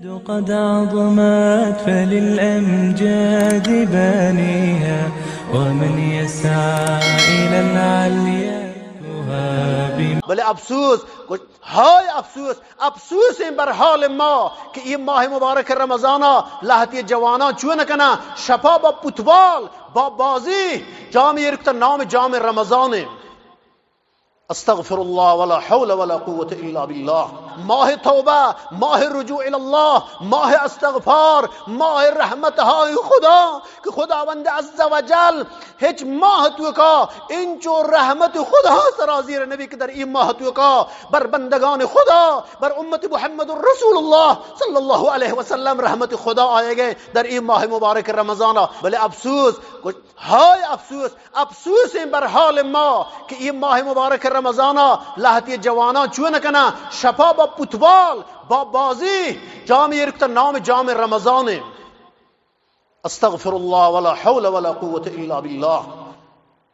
قد عظمت فللأمجاد بانيها، ومن يسعى إلى العليا يهاب. بلے افسوس، کچھ، ہائے افسوس، افسوس ایں بر حال ما کہ اے ماہ مبارک رمضانا لہتے جواناں چون کناں، شپا با فٹبال، با بازی، جام ایر کتا، نام جام رمضان ایں۔ استغفر اللہ، ولا حول ولا قوة الا باللہ۔ ماہ توبہ، ماہ رجوع الی اللہ، ماہ استغفار، ماہ رحمت ہائے خدا، کہ خداوند عز و جل ہچ ماہ توکا انچو رحمت خدا سرازیر نبی کہ در اے ماہ توکا بر بندگان خدا، بر امت محمد رسول اللہ صلی اللہ علیہ وسلم رحمت خدا آئے گئے در اے ماہ مبارک رمضانا۔ بلے افسوس، کچھ، ہائے افسوس، افسوس ایں بر حال ما کہ اے ماہ مبارک رمضانا لہتے جواناں چون کناں، شپا با فٹبال، با بازی، جام ایر کتا، نام جام رمضان ایں۔ استغفر اللہ، ولا حول ولا قوة الا باللہ۔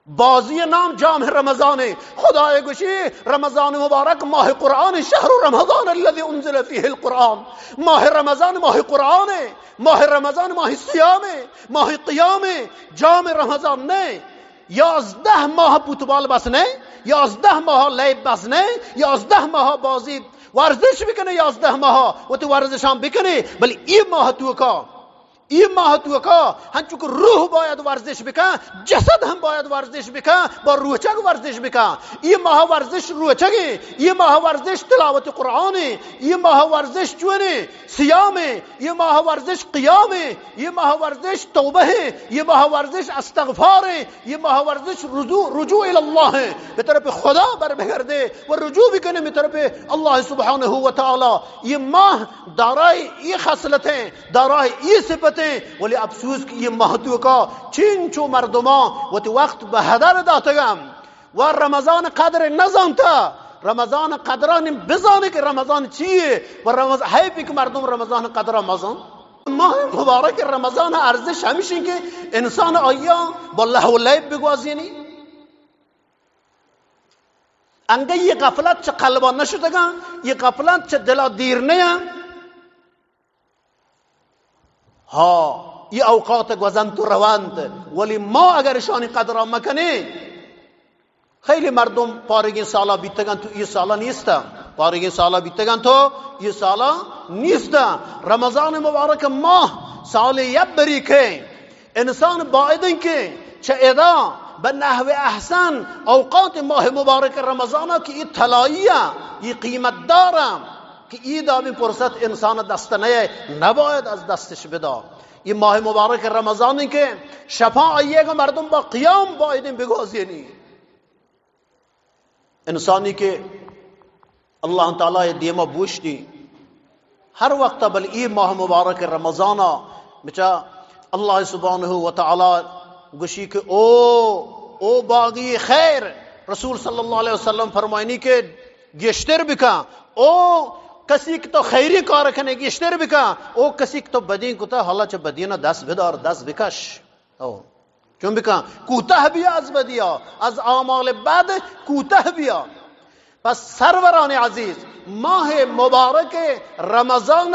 بازی نام جام رمضان ایں۔ خدائے گوشی، رمضان مبارک ماہ قرآن، شہر رمضان الذي انزل فيه القرآن۔ ماہ رمضان ماہ قرآن ایں، ماہ رمضان ماہ صیام ایں، ماہ قیام ایں، جام رمضان نہ ایں۔ یازدہ ماہ فٹبال بس نہ ایں، یازدہ ماہ لیب بس نہ ایں، یازدہ ماہ بازی، ورزش بکنے، یازدہ ماہ وتی ورزشاں بکنے، بلے اے ماہ توکا، اے ماہ توکا ہنچو کہ روح باید ورزش بکن، جسد ہم باید ورزش بکن، با روچگ ورزش بکن۔ اے ماہ ورزش روچگ ایں، اے ماہ ورزش تلاوت قرآن ایں، اے ماہ ورزش چون ایں؟ صیام ایں، اے ماہ ورزش قیام ایں، اے ماہ ورزش توبہ ایں، اے ماہ ورزش استغفار ایں، اے ماہ ورزش رجوع، رجوع الی اللہ ایں، بہ طرف خدا بر بگردے و رجوع بکنے بہ طرف اللہ سبحانہ و تعالی۔ اے ماہ دارای اے خصلت ایں، دارای اے صفت ایں، ولی افسوس کہ اے ماہ توکا چنچو مردماں وتی وقت بہ ہدر داتگاں۔ و رمضان قدر نزانتا، رمضان قدرانی بزانے کہ رمضان چیے، و رمض-، حیف کہ مردم رمضان قدر مزان۔ ماہ مبارک رمضان ارزش ہمیش ایں کہ انسان آئیا با لہو و لیب بگوازینی۔ انگہ اے غفلت چہ قلبا نشتگاں، اے غفلت چہ دلا دیر نیاں۔ ہا، اے اوقات گوزنت و رونت، ولی ما اگر اشانی قدرا مکنیں، خیلی مردم پارگیں سالا بیتگن تو اے سالا نیستن، پارگیں سالا بیتگن تو اے سالا نیستن۔ رمضان مبارک ماہ سال یک بری کہ انسان باید ایں کہ چہ ادا بہ نحو احسن اوقات ماہ مبارک رمضان کہ اے طلائیا، اے قیمت دارا، کہ اے دابیں فرصت انسان دست نیئے، نباید از دستش بدا۔ اے ماہ مبارک رمضان ایں کہ شپاں آئیگا مردم با قیام بایدیں بگوازینی۔ انسانی کہ اللہ تعالی دیما بوشتی ہر وقت، بل اے ماہ مبارک رمضانا بچا اللہ سبحانہ و تعالی گوشی کہ او، او باغی خیر، رسول صلی اللہ علیہ وسلم فرمائنی کہ گیشتر بکن۔ او کسی کہ تو خیری کار کنے، گیشتر بکن۔ او کسی کہ تو بدین کتا، حالا چہ بدینا دست بدار، دست بکش۔ او چون بکن؟ کوتاہ بیا از بدیا، از اعمال بد کوتاہ بیا۔ پس سروران عزیز، ماہ مبارک رمضان،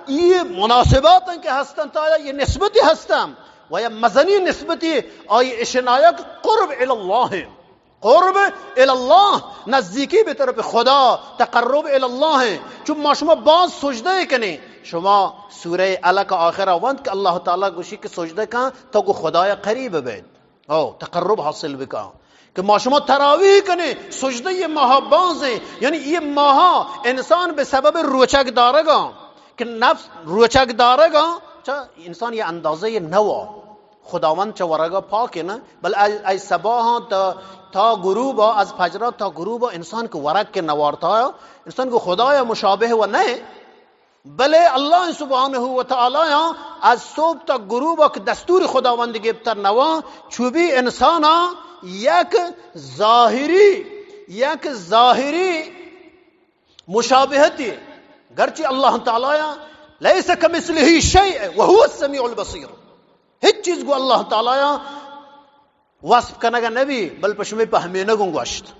اے مناسبات کہ ہستن، تا اے نسبتی ہستن و یا مزنی نسبتی آئی اشنایک قرب الی اللہ ایں۔ قرب الی اللہ، نزدیکی بہ طرف خدا، تقرب الی اللہ ایں۔ چون ما شما باز سجدہ کنیں، شما سورہ علق آخرا وانت کہ اللہ تعالی گوشی کہ سجدہ کن تو گو خدایا قریب بیت، او تقرب حاصل بکن۔ کہ ما شما تراویح کنیں، سجدہ ماہ باز ایں، یعنی اے ماہ انسان بہ سبب روچگ دارگا کہ نفس روچگ دارگا، چا انسان اے اندازہ نوا خداوند چہ ورگا پاک ایں، بل اے، اے صباحاں تا، تا غروبا، از فجرا تا غروبا انسان کہ ورگ کہ نوارتا، انسان کہ خدایا مشابہ و نہ ایں۔ بلے اللہ سبحانہ و تعالی از صبح تا غروبا کہ دستور خداوند گپتا نوا، چو بی انسانا یک ظاہری، یک ظاہری مشابہتی، گرچہ اللہ تعالی لیس کمثلہ شیء وہو السمیع البصیر، ہچ چیز گو اللہ تعالی وصف کنگا نبی، بل پہ شمے پہمینگوں گوشت۔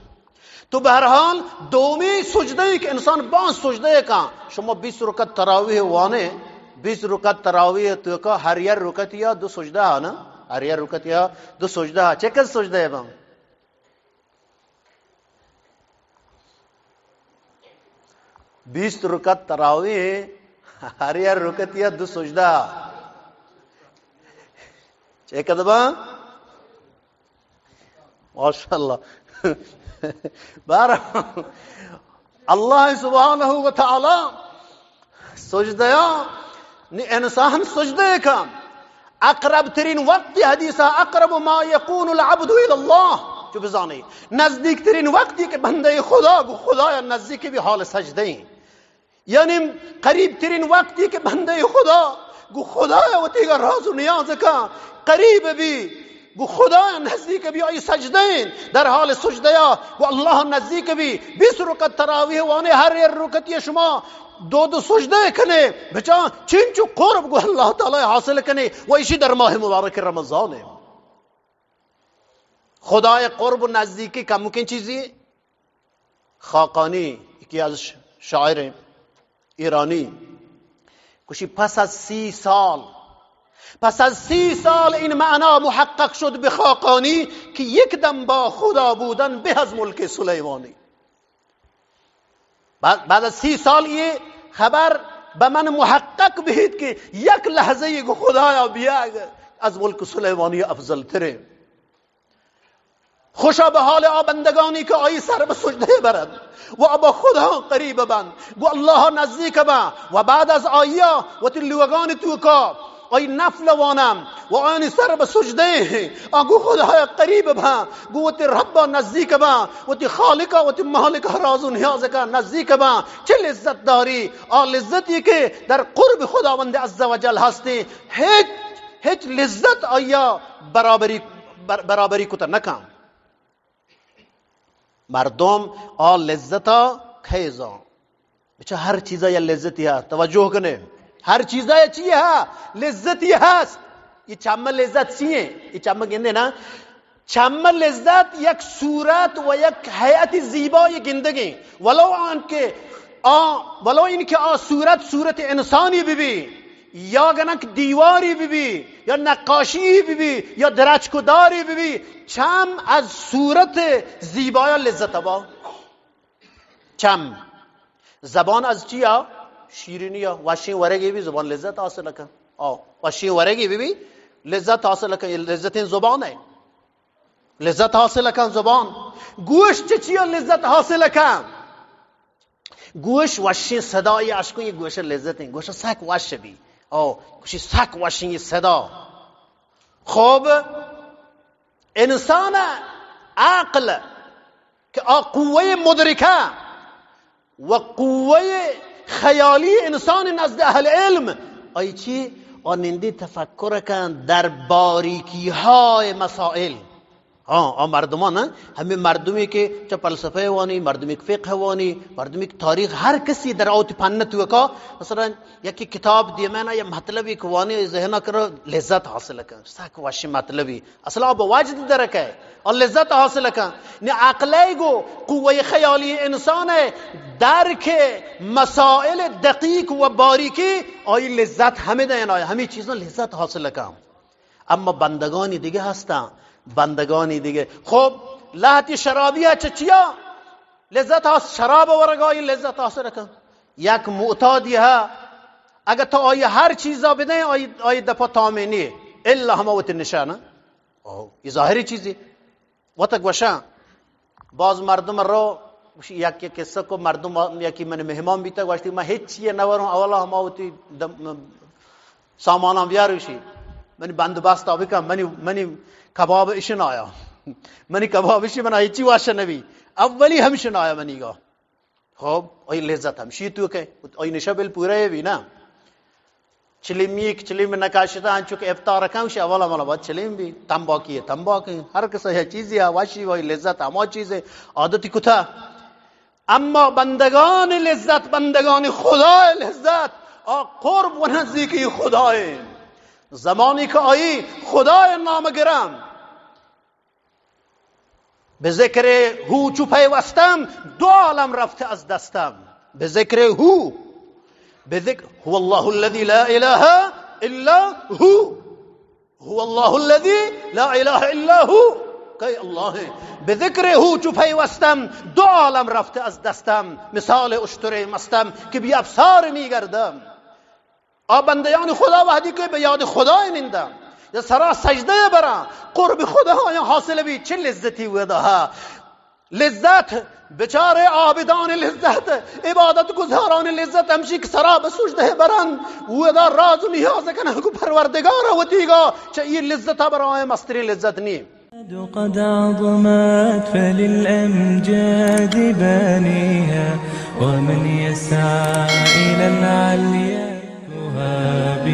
تو بہرحال دومی سجدہ ای کہ انسان باز سجدہ ای کن، شما بیست رکعت تراویح وانے، بیست رکعت تراویح توکا ہر یک رکعت یا دو سجدہ ہا نا، ہر یک رکعت یا دو سجدہ ہا، چکن سجدہ ای بان؟ بیست رکعت تراویح، ہر یک رکعت یا دو سجدہ ہا، چکن بان؟ ماشاءاللہ۔ بہرحال، اللہ سبحانہ و تعالی سجدہ یا، نی انسان سجدہ کن۔ اقرب ترین وقت، حدیث، اقرب ما یکون العبد الی اللہ، چو بزانے، نزدیک ترین وقتی کہ بندہ خدا گو خدا یا نزدیک بی حال سجدہ ایں۔ یعنی قریب ترین وقتی کہ بندہ خدا گو خدا وتیگا راز و نیاز کا قریب بی، گو خدا نزدیک بی، آئی سجدہ ایں، در حال سجدہ یا گو اللہ نزدیک بی، بیست رکعت تراویح وانے، ہر یک رکعتی شما دو دو سجدہ کنے، بچا چنچو قرب گو اللہ تعالی حاصل کنے، و ایشی در ماہ مبارک رمضان ہے۔ خدای قرب و نزدیکی کمکین چیزی خاقانی، یکی از ش-، شاعر ایرانی، گوشی: پس از سی سال، پس از سی سال این معنا محقق شد به خاقانی که یک دم با خدا بودن به از ملک سلیمانی. بعد، بعد از سی سال یہ خبر به من محقق بیت که یک لحظه گو خدایا بیاگ از ملک سلیمانی افضل تره. خوشا به حال آ بندگانی که آئی سر به سجده برند و با خدا قریب بند، گو الله نزدیک بند و بعد از آیا وتی لوگان توکا آئی نفل وانم و آنی سر به سجده، آ گو خدا قریب بند، گو وتی رب نزدیک بند، وتی خالق، وتی مالک راز و نیاز کا نزدیک بند. چه لذت داری؟ آ لذتی که در قرب خداوند عز و جل هستی، هیچ، هیچ لذت آیا برابری، بر-، برابری کت نکن. مردم آ لذتا کئے زان؟ بچا ہر چیزا یا لذتی ہست، توجہ کنے. ہر چیزا یا چی ہا؟ لذتی ہست. یہ چم لذت چی ہیں؟ یہ چم گندے نا؟ چم لذت یک صورت و یک ہیئت زیبای گندگیں، ولو آن کہ آ، ولو ان کہ آ صورت صورت انسانی ببی، یا گنک دیواری ببی، یا نقاشی ببی، یا درچک و داری ببی، چم از صورت زیبایا لذت با. چم. زبان از چیا؟ شیرینیا. وشیں ورگی بی زبان لذت حاصل کن. آ، وشیں ورگی بی، بی لذت حاصل کن. یہ لذتیں زبان ہے. لذت حاصل کن زبان. گوش چہ چیا لذت حاصل کن؟ گوش وشیں صدای اشکن، یہ گوش لذتیں. گوش سک وش بی. آ، گوشی سک وشیں یہ صدا. خوب، انسان عقل کہ آ قوهٔ مدرکه و قوهٔ خیالی انسان نزد اهل علم، آئی چی؟ آ نندی تفکر کن در باریکی های مسائل. ہاں، آ مردمان، ہمیں مردمی کہ چہ فلسفه وانی، مردمی کہ فقه وانی، مردمی کہ تاریخ، ہر کسی در آوتی پنت وکا، مثلاً یکی کتاب دیمه نا، یا مطلبی کہ وانی، ذهن کرا لذت حاصل کن. سک وشی مطلبی. اصلاً آ بہ وجد درکه، آ لذت حاصل کن. نی عقلے گو قوهٔ خیالی انسان ہے، درک مسائل دقیق و باریکی، آئی لذت ہمیں دین آیا، ہمیں چیزاں لذت حاصل کن. اما بندگانی دیگه ہستن، بندگانی دیگه. خب، لہتی شرابی ها چہ چیا لذت حاصل، شراب ورگا آئی لذت حاصل کن. یک معتادی ها، اگه تو آئی ہر چیزا بدیں، آئی، آئی دپا تامے نیه، الا ہما وتی نشانه. او، یہ ظاہری چیزی. وت گوشاں، باز مردم رو، گوشی، یک، یک قصہ کو مردم، یکی من مہمان بیتا، گوشتی، من ہیچ چیئے نوروں، اولا ہما وتی دم-، ساماناں بیار، گوشی، منی بندوبست بکن، منی، منی کباب اشن آیا. منی کباب اشی، من ہیچی واش نبی. اولی ہمشن آیا منی گا. خب، آئی لذت ہمشی تو کہ آئی نشہ بل پورا ہے بی نا. چلیمی یک چلیم نکاشتا، انچو کہ افطار کن، گوشی، اولا ملا باید چلیم بی، تمباکی ہے، تمباکی ہے. ہر کسا یہ چیزی ہے، واشی و لذت ہما چیز ہے، عادتی کتا. اما بندگان لذت، بندگان خدا لذت، آ قرب و نزدیکی خدا ہے. زمانی کہ آئی خدا نام گرم، به ذکر هو چو پیوستم، دو عالم رفته از دستم. به ذکر هو، به ذکر هو الله الذي لا اله الا هو، هو الله الذي لا اله الا هو. کئے الله اِنت؟ به ذکر هو چو پیوستم، دو عالم رفته از دستم. مثال اشتر مستم که بی افسار می‌گردم. آ بندیان خدا وهدی که به یاد خدا ننداں، یا سرا سجده براں، قرب خدا آیاں حاصل بی، چه لذتی ودا ها. لذت، بچار عابدان لذت، عبادت گزاران لذت همشی که سرا به سجده براں، ودا راز و نیاز کناں که پروردگار وتیگا، چه ای لذت برای مسترین لذت نی. قد عظمت فللأمجاد بانيها، ومن يسعى إلى العليا يهاب